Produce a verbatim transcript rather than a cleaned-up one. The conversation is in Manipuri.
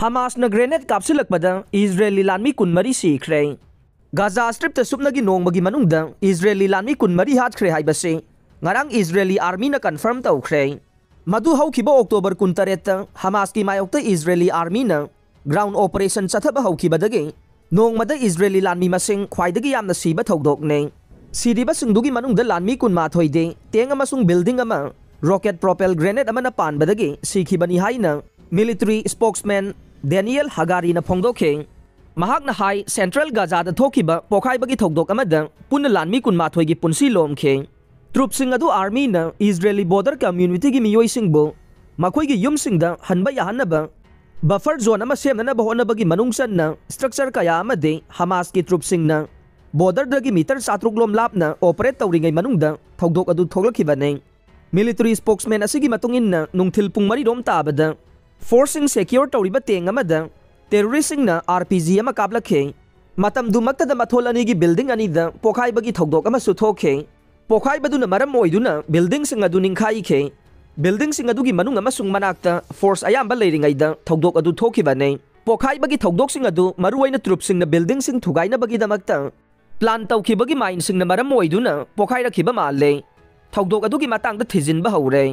ꯍꯃꯥꯁꯅ grenade ꯀꯥꯞꯁꯤꯜꯂꯛꯄꯗ ꯏꯖꯔꯦꯜꯂꯤ ꯂꯥꯟꯃꯤ ꯀꯨꯟꯃꯔꯤ ꯁꯤꯈ꯭ꯔꯦ꯫ ꯒꯥꯖꯥ ꯁ꯭ꯇ꯭ꯔꯤꯞꯇ ꯁꯨꯞꯅꯒꯤ ꯅꯣꯡꯃꯒꯤ ꯃꯅꯨꯡꯗ ꯏꯖꯔꯦꯜꯂꯤ ꯂꯥꯟꯃꯤ ꯀꯨꯟꯃꯔꯤ ꯍꯥꯠꯈ꯭ꯔꯦ ꯍꯥꯏꯕꯁꯤ ꯉꯔꯥꯡ ꯏꯖꯔꯦꯜꯂꯤ ꯑꯥꯔꯃꯤꯅ confirm ꯇꯧꯈ꯭ꯔꯦ꯫ ꯃꯗꯨ ꯍꯧꯈꯤꯕ ꯑꯣꯛꯇꯣꯕꯔ ꯀꯨꯟꯇꯔꯦꯠꯇ ꯍꯃꯥꯁꯀꯤ ꯃꯥꯌꯣꯛꯇ ꯏꯖꯔꯦꯜꯂꯤ ꯑꯥꯔꯃꯤꯅ ground operation ꯆꯠꯊꯕ ꯍꯧꯈꯤꯕꯗꯒꯤ ꯅꯣꯡꯃꯗ ꯏꯖꯔꯦꯜꯂꯤ ꯂꯥꯟꯃꯤ ꯃꯁꯤꯡ ꯈ꯭ꯋꯥꯏꯗꯒꯤ ꯌꯥꯝꯅ ꯁꯤꯕ ꯊꯧꯗꯣꯛꯅꯤ꯫ ꯁꯤꯔꯤꯕꯁꯤꯡꯗꯨꯒꯤ ꯃꯅꯨꯡꯗ ꯂꯥꯟꯃꯤ ꯀꯨꯟꯃꯥꯊꯣꯏꯗꯤ tank ꯑꯃꯁꯨꯡ building ꯑꯃ rocket propelled grenade ꯑꯃꯅ ꯄꯥꯟꯕꯗꯒꯤ ꯁꯤꯈꯤꯕꯅꯤ ꯍꯥꯏꯅ military spokesman ꯗꯦꯅꯤꯌꯦꯜ ꯍꯒꯥꯔꯤꯅ ꯐꯣꯡꯗꯣꯛꯈꯤ꯫ ꯃꯍꯥꯛꯅ ꯍꯥꯏ, ꯁꯦꯟꯇ꯭ꯔꯦꯜ ꯒꯥꯖꯥꯗ ꯊꯣꯛꯈꯤꯕ ꯄꯣꯈꯥꯏꯕꯒꯤ ꯊꯧꯗꯣꯛ ꯑꯃꯗ ꯄꯨꯟꯅ ꯂꯥꯟꯃꯤ ꯀꯨꯟꯃꯥꯊꯣꯏꯒꯤ ꯄꯨꯟꯁꯤ ꯂꯣꯝꯈꯤ꯫ ꯇ꯭ꯔꯨꯞꯁꯤꯡ ꯑꯗꯨ ꯑꯥꯔꯃꯤꯅ ꯏꯖꯔꯦꯂꯤ ꯕꯣꯔꯗꯔ ꯀꯝꯃ꯭ꯌꯨꯅꯤꯇꯤꯒꯤ ꯃꯤꯑꯣꯏꯁꯤꯡꯕꯨ ꯃꯈꯣꯏꯒꯤ ꯌꯨꯝꯁꯤꯡꯗ ꯍꯟꯕ ꯌꯥꯍꯟꯅꯕ buffer zone ꯑꯃ ꯁꯦꯝꯅꯅꯕ ꯍꯣꯠꯅꯕꯒꯤ ꯃꯅꯨꯡ ꯆꯟꯅ structure ꯀꯌꯥ ꯑꯃꯗꯤ ꯍꯃꯥꯁꯀꯤ ꯇ꯭ꯔꯨꯞꯁꯤꯡꯅ ꯕꯣꯔꯗꯔꯗꯒꯤ ꯃꯤꯇꯔ ꯆꯥꯇ꯭ꯔꯨꯛ ꯂꯣꯝ ꯂꯥꯞꯅ operate ꯇꯧꯔꯤꯉꯩ ꯃꯅꯨꯡꯗ ꯊꯧꯗꯣꯛ ꯑꯗꯨ ꯊꯣꯛꯂꯛꯈꯤꯕꯅꯤ꯫ Military spokesman ꯑꯁꯤꯒꯤ ꯃꯇꯨꯡ ꯏꯟꯅ ꯅꯨꯡꯊꯤꯜ ꯄꯨꯡ ꯃꯔꯤ ꯔꯣꯝ ꯇꯥꯕꯗ forceꯁꯤꯡ secure ꯇꯧꯔꯤꯕ tank ꯑꯃꯗ terroristꯁꯤꯡꯅ RPG ꯑꯃ ꯀꯥꯞꯂꯛꯈꯤ꯫ ꯃꯇꯝꯗꯨꯃꯛꯇꯗ ꯃꯊꯣꯜ ꯑꯅꯤꯒꯤ building ꯑꯅꯤꯗ ꯄꯣꯈꯥꯏꯕꯒꯤ ꯊꯧꯗꯣꯛ ꯑꯃꯁꯨ ꯊꯣꯛꯈꯤ꯫ ꯄꯣꯈꯥꯏꯕꯗꯨꯅ ꯃꯔꯝ ꯑꯣꯏꯗꯨꯅ buildingꯁꯤꯡ ꯑꯗꯨ ꯅꯤꯡꯈꯥꯏꯈꯤ꯫ Buildingꯁꯤꯡ ꯑꯗꯨꯒꯤ ꯃꯅꯨꯡ ꯑꯃꯁꯨꯡ ꯃꯅꯥꯛꯇ force ꯑꯌꯥꯝꯕ ꯂꯩꯔꯤꯉꯩꯗ ꯊꯧꯗꯣꯛ ꯑꯗꯨ ꯊꯣꯛꯈꯤꯕꯅꯤ꯫ ꯄꯣꯈꯥꯏꯕꯒꯤ ꯊꯧꯗꯣꯛꯁꯤꯡ ꯑꯗꯨ ꯃꯔꯨꯑꯣꯏꯅ ꯇ꯭ꯔꯨꯞꯁꯤꯡꯅ buildingꯁꯤꯡ ꯊꯨꯒꯥꯏꯅꯕꯒꯤꯗꯃꯛꯇ plan ꯇꯧꯈꯤꯕꯒꯤ mineꯁꯤꯡꯅ ꯃꯔꯝ ꯑꯣꯏꯗꯨꯅ ꯄꯣꯈꯥꯏꯔꯛꯈꯤꯕ ꯃꯥꯜꯂꯦ꯫ ꯊꯧꯗꯣꯛ ꯑꯗꯨꯒꯤ ꯃꯇꯥꯡꯗ ꯊꯤꯖꯤꯟꯕ ꯍꯧꯔꯦ꯫